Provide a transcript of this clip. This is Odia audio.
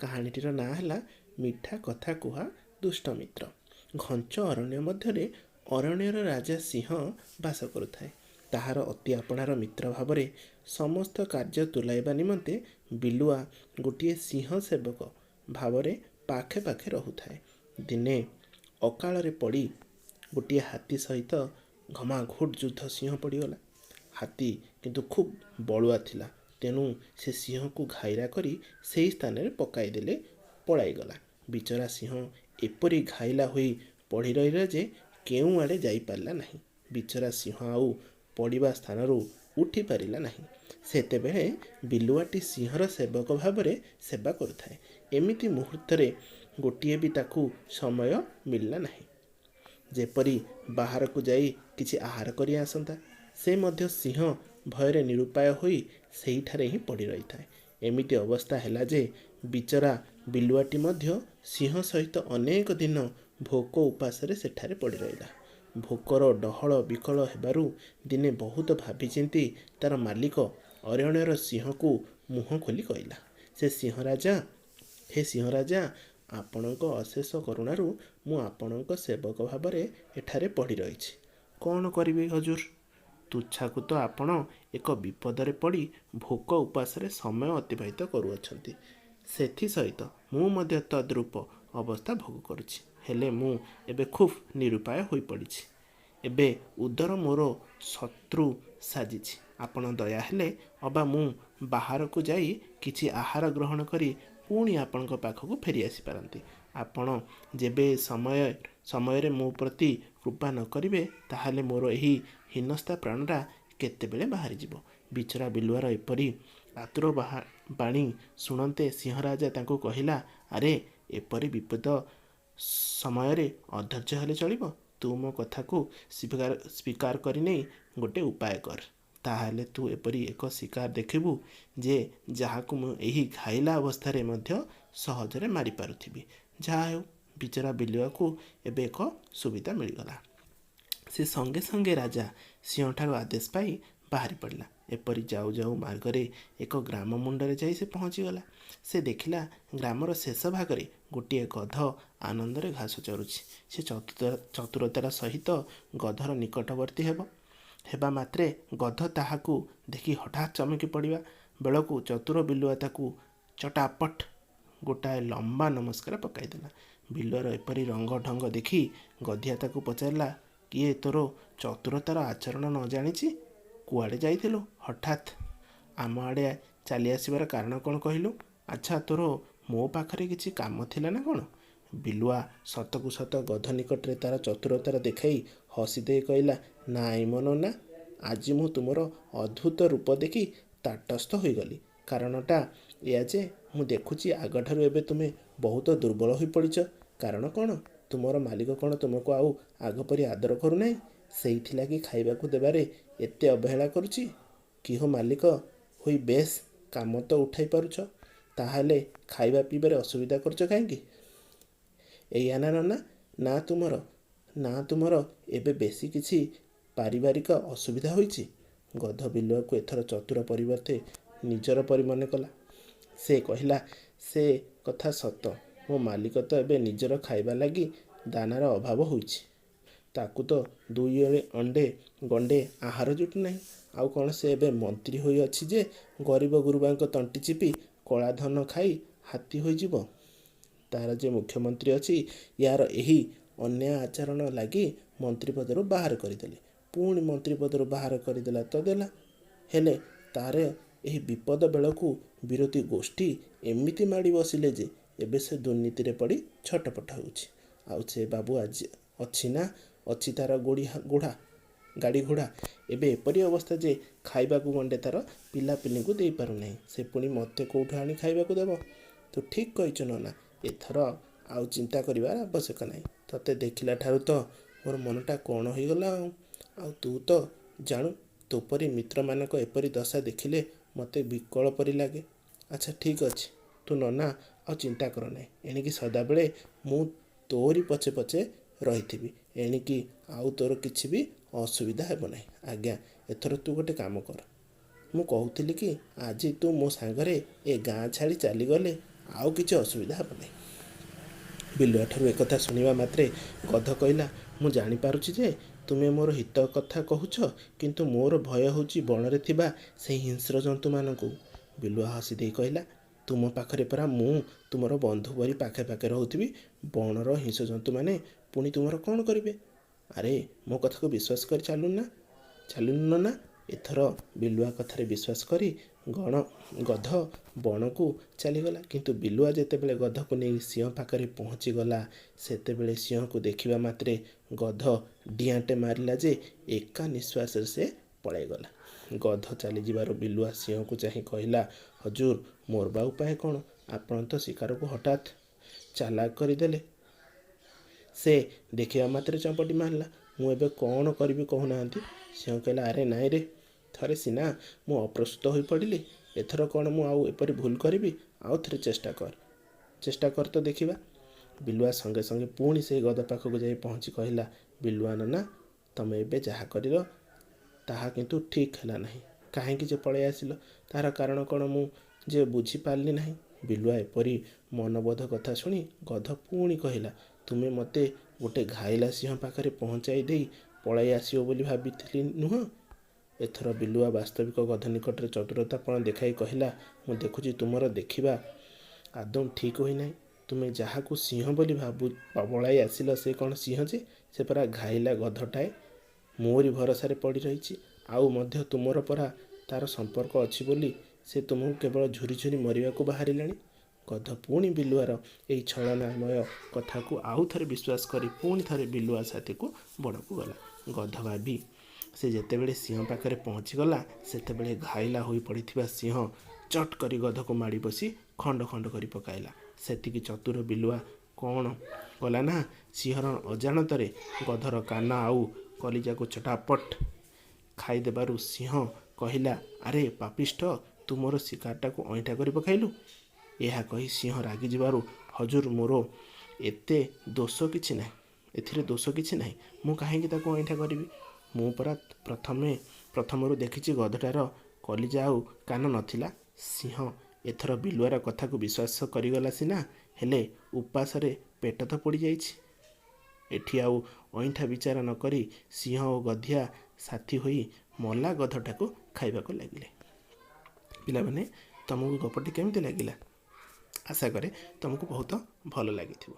କାହାଣୀଟିର ନାଁ ହେଲା ମିଠା କଥା କୁହା ଦୁଷ୍ଟ ମିତ୍ର। ଘଞ୍ଚ ଅରଣ୍ୟ ମଧ୍ୟରେ ଅରଣ୍ୟର ରାଜା ସିଂହ ବାସ କରୁଥାଏ। ତାହାର ଅତି ଆପଣାର ମିତ୍ର ଭାବରେ ସମସ୍ତ କାର୍ଯ୍ୟ ତୁଲାଇବା ନିମନ୍ତେ ବିଲୁଆ ଗୋଟିଏ ସିଂହ ସେବକ ଭାବରେ ପାଖେ ପାଖେ ରହୁଥାଏ। ଦିନେ ଅକାଳରେ ପଡ଼ି ଗୋଟିଏ ହାତୀ ସହିତ ଘମାଘୋଟ ଯୁଦ୍ଧ ସିଂହ ପଡ଼ିଗଲା। ହାତୀ କିନ୍ତୁ ଖୁବ୍ ବଳୁଆ ଥିଲା, ତେଣୁ ସେ ସିଂହକୁ ଘାଇରା କରି ସେହି ସ୍ଥାନରେ ପକାଇଦେଲେ ପଳାଇଗଲା। ବିଚରା ସିଂହ ଏପରି ଘାଇଲା ହୋଇ ପଡ଼ି ରହିଲା ଯେ କେଉଁଆଡ଼େ ଯାଇପାରିଲା ନାହିଁ। ବିଚରା ସିଂହ ଆଉ ପଡ଼ିବା ସ୍ଥାନରୁ ଉଠି ପାରିଲା ନାହିଁ। ସେତେବେଳେ ବିଲୁଆଟି ସିଂହର ସେବକ ଭାବରେ ସେବା କରୁଥାଏ। ଏମିତି ମୁହୂର୍ତ୍ତରେ ଗୋଟିଏ ବି ତାକୁ ସମୟ ମିଳିଲା ନାହିଁ, ଯେପରି ବାହାରକୁ ଯାଇ କିଛି ଆହାର କରି ଆସନ୍ତା। ସେ ମଧ୍ୟ ସିଂହ ଭୟରେ ନିରୁପାୟ ହୋଇ ସେହିଠାରେ ହିଁ ପଡ଼ି ରହିଥାଏ। ଏମିତି ଅବସ୍ଥା ହେଲା ଯେ ବିଚରା ବିଲୁଆଟି ମଧ୍ୟ ସିଂହ ସହିତ ଅନେକ ଦିନ ଭୋକ ଉପାସରେ ସେଠାରେ ପଡ଼ି ରହିଲା। ଭୋକର ଡହଳ ବିକଳ ହେବାରୁ ଦିନେ ବହୁତ ଭାବିଚିନ୍ତି ତାର ମାଲିକ ଅରଣ୍ୟର ସିଂହକୁ ମୁହଁ ଖୋଲି କହିଲା, ସେ ସିଂହରାଜା, ହେ ସିଂହରାଜା, ଆପଣଙ୍କ ଅଶେଷ କରୁଣାରୁ ମୁଁ ଆପଣଙ୍କ ସେବକ ଭାବରେ ଏଠାରେ ପଡ଼ି ରହିଛି। କ'ଣ କରିବି ହଜୁର? ତୁଚ୍ଛାକୁ ତ ଆପଣ ଏକ ବିପଦରେ ପଡ଼ି ଭୋକ ଉପାସରେ ସମୟ ଅତିବାହିତ କରୁଅଛନ୍ତି। ସେଥିସହିତ ମୁଁ ମଧ୍ୟ ତଦ୍ରୂପ ଅବସ୍ଥା ଭୋଗ କରୁଛି। ହେଲେ ମୁଁ ଏବେ ଖୁବ୍ ନିରୁପାୟ ହୋଇପଡ଼ିଛି। ଏବେ ଉଦର ମୋର ଶତ୍ରୁ ସାଜିଛି। ଆପଣ ଦୟା ହେଲେ ଅବା ମୁଁ ବାହାରକୁ ଯାଇ କିଛି ଆହାର ଗ୍ରହଣ କରି ପୁଣି ଆପଣଙ୍କ ପାଖକୁ ଫେରି ଆସିପାରନ୍ତି। ଆପଣ ଯେବେ ସମୟରେ ମୋ ପ୍ରତି କୃପା ନ କରିବେ, ତାହେଲେ ମୋର ଏହି ହୀନସ୍ତା ପ୍ରାଣଟା କେତେବେଳେ ବାହାରିଯିବ। ବିଚରା ବିଲୁଆର ଏପରି ଆତୁର ବାଣୀ ଶୁଣନ୍ତେ ସିଂହରାଜା ତାଙ୍କୁ କହିଲା, ଆରେ, ଏପରି ବିପଦ ସମୟରେ ଅଧୈର୍ଯ୍ୟ ହେଲେ ଚଳିବ? ତୁ ମୋ କଥାକୁ ସ୍ୱୀକାର କରିନେଇ ଗୋଟେ ଉପାୟ କର। ତାହେଲେ ତୁ ଏପରି ଏକ ଶିକାର ଦେଖିବୁ ଯେ ଯାହାକୁ ମୁଁ ଏହି ଘାଇଲା ଅବସ୍ଥାରେ ମଧ୍ୟ ସହଜରେ ମାରିପାରୁଥିବି। ଯାହା ହେଉ, ବିଚରା ବିଲୁଆକୁ ଏବେ ଏକ ସୁବିଧା ମିଳିଗଲା। ସେ ସଙ୍ଗେ ସଙ୍ଗେ ରାଜା ସିଂହଠାରୁ ଆଦେଶ ପାଇ ବାହାରି ପଡ଼ିଲା। ଏପରି ଯାଉ ଯାଉ ମାର୍ଗରେ ଏକ ଗ୍ରାମ ମୁଣ୍ଡରେ ଯାଇ ସେ ପହଞ୍ଚିଗଲା। ସେ ଦେଖିଲା ଗ୍ରାମର ଶେଷ ଭାଗରେ ଗୋଟିଏ ଗଧ ଆନନ୍ଦରେ ଘାସ ଚରୁଛି। ସେ ଚତୁରତାର ସହିତ ଗଧର ନିକଟବର୍ତ୍ତୀ ହେବା ମାତ୍ରେ ଗଧ ତାହାକୁ ଦେଖି ହଠାତ୍ ଚମକି ପଡ଼ିବା ବେଳକୁ ଚତୁର ବିଲୁଆ ତାକୁ ଚଟାପଟ ଗୋଟାଏ ଲମ୍ବା ନମସ୍କାର ପକାଇଦେଲା। ବିଲୁଆର ଏପରି ରଙ୍ଗ ଢଙ୍ଗ ଦେଖି ଗଧିଆ ତାକୁ ପଚାରିଲା, କିଏ ତୋର ଚତୁରତାର ଆଚରଣ ନ ଜାଣିଛି? କୁଆଡ଼େ ଯାଇଥିଲୁ? ହଠାତ୍ ଆମ ଆଡ଼େ ଚାଲି ଆସିବାର କାରଣ କ'ଣ କହିଲୁ? ଆଚ୍ଛା, ତୋର ମୋ ପାଖରେ କିଛି କାମ ଥିଲା ନା କ'ଣ? ବିଲୁଆ ସତକୁ ସତ ଗଧ ନିକଟରେ ତାର ଚତୁରତାର ଦେଖାଇ ହସିଦେଇ କହିଲା, ନାଇଁ ମୋ ନନା, ଆଜି ମୁଁ ତୁମର ଅଦ୍ଭୁତ ରୂପ ଦେଖି ତାଟସ୍ଥ ହୋଇଗଲି। କାରଣଟା ଏଇଆ ଯେ ମୁଁ ଦେଖୁଛି ଆଗଠାରୁ ଏବେ ତୁମେ ବହୁତ ଦୁର୍ବଳ ହୋଇପଡ଼ିଛ। କାରଣ କ'ଣ? ତୁମର ମାଲିକ କ'ଣ ତୁମକୁ ଆଉ ଆଗ ପରି ଆଦର କରୁନାହିଁ? ସେଇଥିଲାଗି ଖାଇବାକୁ ଦେବାରେ ଏତେ ଅବହେଳା କରୁଛି? କିହୋ, ମାଲିକ ହୋଇ ବେଶ କାମ ତ ଉଠାଇ ପାରୁଛ, ତାହେଲେ ଖାଇବା ପିଇବାରେ ଅସୁବିଧା କରୁଛ କାହିଁକି? ଏଇଆ ନା ନନା? ନା ତୁମର ଏବେ ବେଶୀ କିଛି ପାରିବାରିକ ଅସୁବିଧା ହୋଇଛି? ଗଧ ବିଲୁଆକୁ ଏଥର ଚତୁର ପରିବର୍ତ୍ତେ ନିଜର ପରି ମନେ କଲା। ସେ କହିଲା, ସେ କଥା ସତ। ମୋ ମାଲିକ ତ ଏବେ ନିଜର ଖାଇବା ଲାଗି ଦାନାର ଅଭାବ ହୋଇଛି। ତାକୁ ତ ଦୁଇ ଅଣ୍ଡେ ଗଣ୍ଡେ ଆହାର ଜୁଟୁନାହିଁ। ଆଉ କ'ଣ ସେ ଏବେ ମନ୍ତ୍ରୀ ହୋଇଅଛି ଯେ ଗରିବ ଗୁରୁବାଙ୍କ ତଣ୍ଟି ଚିପି କଳାଧନ ଖାଇ ହାତୀ ହୋଇଯିବ? ତାର ଯେ ମୁଖ୍ୟମନ୍ତ୍ରୀ ଅଛି, ୟାର ଏହି ଅନ୍ୟାୟ ଆଚରଣ ଲାଗି ମନ୍ତ୍ରୀପଦରୁ ବାହାର କରିଦେଲେ। ପୁଣି ମନ୍ତ୍ରୀପଦରୁ ବାହାର କରିଦେଲା ତ ଦେଲା, ହେଲେ ତାର ଏହି ବିପଦ ବେଳକୁ ବିରୋଧୀ ଗୋଷ୍ଠୀ ଏମିତି ମାଡ଼ି ବସିଲେ ଯେ ଏବେ ସେ ଦୁର୍ନୀତିରେ ପଡ଼ି ଛଟପଟ ହେଉଛି। ଆଉ ସେ ବାବୁ ଆଜି ଅଛି ନା ଅଛି ତାର ଗୋଡ଼ା ଗାଡ଼ି ଘୋଡ଼ା? ଏବେ ଏପରି ଅବସ୍ଥା ଯେ ଖାଇବାକୁ ଗଣ୍ଡେ ତାର ପିଲାପିଲିଙ୍କୁ ଦେଇପାରୁନାହିଁ। ସେ ପୁଣି ମୋତେ କେଉଁଠୁ ଆଣି ଖାଇବାକୁ ଦେବ? ତୁ ଠିକ୍ କହିଛୁ ନନା, ଏଥର ଆଉ ଚିନ୍ତା କରିବାର ଆବଶ୍ୟକ ନାହିଁ। ତତେ ଦେଖିଲା ଠାରୁ ତ ମୋର ମନଟା କ'ଣ ହୋଇଗଲା। ଆଉ ତୁ ତ ଜାଣୁ, ତୋ ପରି ମିତ୍ରମାନଙ୍କ ଏପରି ଦଶା ଦେଖିଲେ ମୋତେ ବିକଳ ପରି ଲାଗେ। ଆଚ୍ଛା, ଠିକ୍ ଅଛି, ତୁ ନନା ଆଉ ଚିନ୍ତା କର ନାହିଁ। ଏଣିକି ସଦାବେଳେ ମୁଁ ତୋରି ପଛେ ପଛେ ରହିଥିବି। ଏଣିକି ଆଉ ତୋର କିଛି ବି ଅସୁବିଧା ହେବ ନାହିଁ। ଆଜ୍ଞା, ଏଥର ତୁ ଗୋଟେ କାମ କର। ମୁଁ କହୁଥିଲି କି ଆଜି ତୁ ମୋ ସାଙ୍ଗରେ ଏ ଗାଁ ଛାଡ଼ି ଚାଲିଗଲେ ଆଉ କିଛି ଅସୁବିଧା ହେବ ନାହିଁ। ବିଲୁଆଠାରୁ ଏକଥା ଶୁଣିବା ମାତ୍ରେ ଗଧ କହିଲା, ମୁଁ ଜାଣିପାରୁଛି ଯେ ତୁମେ ମୋର ହିତ କଥା କହୁଛ, କିନ୍ତୁ ମୋର ଭୟ ହେଉଛି ବଣରେ ଥିବା ସେହି ହିଂସ୍ର ଜନ୍ତୁମାନଙ୍କୁ। ବିଲୁଆ ହସି ଦେଇ କହିଲା, ତୁମ ପାଖରେ ପରା ମୁଁ ତୁମର ବନ୍ଧୁ ପରି ପାଖେ ପାଖେ ରହୁଥିବି, ବଣର ହିଂସ୍ରଜନ୍ତୁମାନେ ପୁଣି ତୁମର କ'ଣ କରିବେ? ଆରେ, ମୋ କଥାକୁ ବିଶ୍ୱାସ କରି ଚାଲୁନା, ଚାଲୁନ ନା। ଏଥର ବିଲୁଆ କଥାରେ ବିଶ୍ୱାସ କରି ଗଣ ଗଧ ବଣକୁ ଚାଲିଗଲା। କିନ୍ତୁ ବିଲୁଆ ଯେତେବେଳେ ଗଧକୁ ନେଇ ସିଂହ ପାଖରେ ପହଞ୍ଚିଗଲା, ସେତେବେଳେ ସିଂହକୁ ଦେଖିବା ମାତ୍ରେ ଗଧ ଡିଆଁଟେ ମାରିଲା ଯେ ଏକା ନିଶ୍ୱାସରେ ସେ ପଳାଇଗଲା। ଗଧ ଚାଲିଯିବାରୁ ବିଲୁଆ ସିଂହକୁ ଚାହିଁ କହିଲା, ହଜୁର, ମୋର ବା ଉପାୟ କ'ଣ? ଆପଣ ତ ଶିକାରକୁ ହଠାତ୍ ଚାଲାକ କରିଦେଲେ। ସେ ଦେଖିବା ମାତ୍ରେ ଚମ୍ପଟି ମାରିଲା। ମୁଁ ଏବେ କ'ଣ କରିବି କହୁନାହାନ୍ତି? ସିଂହ କହିଲା, ଆରେ ନାଇଁରେ, ଥରେ ସିନା ମୁଁ ଅପ୍ରସ୍ତୁତ ହୋଇପଡ଼ିଲି। ଏଥର କ'ଣ ମୁଁ ଆଉ ଏପରି ଭୁଲ କରିବି? ଆଉ ଥରେ ଚେଷ୍ଟା କର, ଚେଷ୍ଟା କର ତ ଦେଖିବା। ବିଲୁଆ ସଙ୍ଗେ ସଙ୍ଗେ ପୁଣି ସେଇ ଗଧ ପାଖକୁ ଯାଇ ପହଞ୍ଚି କହିଲା, ବିଲୁଆ ନନା, ତମେ ଏବେ ଯାହା କରିଲ ତାହା କିନ୍ତୁ ଠିକ୍ ହେଲା ନାହିଁ। କାହିଁକି ଯେ ପଳାଇ ଆସିଲ, ତାହାର କାରଣ କ'ଣ ମୁଁ ଯେ ବୁଝିପାରିଲି ନାହିଁ। ବିଲୁଆ ଏପରି ମନବୋଧ କଥା ଶୁଣି ଗଧ ପୁଣି କହିଲା, ତୁମେ ମୋତେ ଗୋଟେ ଘାଇଲା ସିଂହ ପାଖରେ ପହଞ୍ଚାଇ ଦେଇ ପଳାଇ ଆସିବ ବୋଲି ଭାବିଥିଲି ନୁହଁ? ଏଥର ବିଲୁଆ ବାସ୍ତବିକ ଗଧ ନିକଟରେ ଚତୁରତାପଣ ଦେଖାଇ କହିଲା, ମୁଁ ଦେଖୁଛି ତୁମର ଦେଖିବା ଆଦୌ ଠିକ୍ ହୋଇନାହିଁ। ତୁମେ ଯାହାକୁ ସିଂହ ବୋଲି ଭାବୁ ପଳାଇ ଆସିଲ, ସେ କ'ଣ ସିଂହ ଯେ? ସେ ପରା ଘାଇଲା ଗଧଟାଏ, ମୋରି ଭରସାରେ ପଡ଼ି ରହିଛି। ଆଉ ମଧ୍ୟ ତୁମର ପରା ତାର ସମ୍ପର୍କ ଅଛି ବୋଲି ସେ ତୁମକୁ କେବଳ ଝୁରି ଝୁରି ମରିବାକୁ ବାହାରିଲାଣି। ଗଧ ପୁଣି ବିଲୁଆର ଏହି ଛଳନାମୟ କଥାକୁ ଆଉ ଥରେ ବିଶ୍ୱାସ କରି ପୁଣି ଥରେ ବିଲୁଆ ସାଥିକୁ ବଣକୁ ଗଲା। ଗଧ ଭାବି ସେ ଯେତେବେଳେ ସିଂହ ପାଖରେ ପହଞ୍ଚିଗଲା, ସେତେବେଳେ ଘାଇଲା ହୋଇ ପଡ଼ିଥିବା ସିଂହ ଚଟ୍ କରି ଗଧକୁ ମାଡ଼ି ବସି ଖଣ୍ଡ ଖଣ୍ଡ କରି ପକାଇଲା। ସେତିକି ଚତୁର ବିଲୁଆ କ'ଣ କଲା ନା, ସିଂହର ଅଜାଣତରେ ଗଧର କାନ ଆଉ କଲିଜାକୁ ଚଟାପଟ ଖାଇଦେବାରୁ ସିଂହ କହିଲା, ଆରେ ପାପିଷ୍ଠ, ତୁ ମୋର ଶିକାରଟାକୁ ଅଇଁଠା କରି ପକାଇଲୁ। ଏହା କହି ସିଂହ ରାଗିଯିବାରୁ, ହଜୁର, ମୋର ଏତେ ଦୋଷ କିଛି ନାହିଁ, ଏଥିରେ ଦୋଷ କିଛି ନାହିଁ। ମୁଁ କାହିଁକି ତାକୁ ଅଇଁଠା କରିବି? ମୁଁ ପରା ପ୍ରଥମେ ପ୍ରଥମରୁ ଦେଖିଛି ଗଧଟାର କଲିଜା ଆଉ କାନ ନଥିଲା। ସିଂହ ଏଥର ବିଲୁଆର କଥାକୁ ବିଶ୍ୱାସ କରିଗଲା ସିନା, ହେଲେ ଉପାସରେ ପେଟ ତ ପୋଡ଼ିଯାଇଛି। ଏଠି ଆଉ ଅଇଁଠା ବିଚାର ନ କରି ସିଂହ ଓ ଗଧିଆ ସାଥୀ ହୋଇ ମଲା ଗଧଟାକୁ ଖାଇବାକୁ ଲାଗିଲେ। ପିଲାମାନେ, ତମକୁ ଗପଟି କେମିତି ଲାଗିଲା? ଆଶା କରେ ତମକୁ ବହୁତ ଭଲ ଲାଗିଥିବ।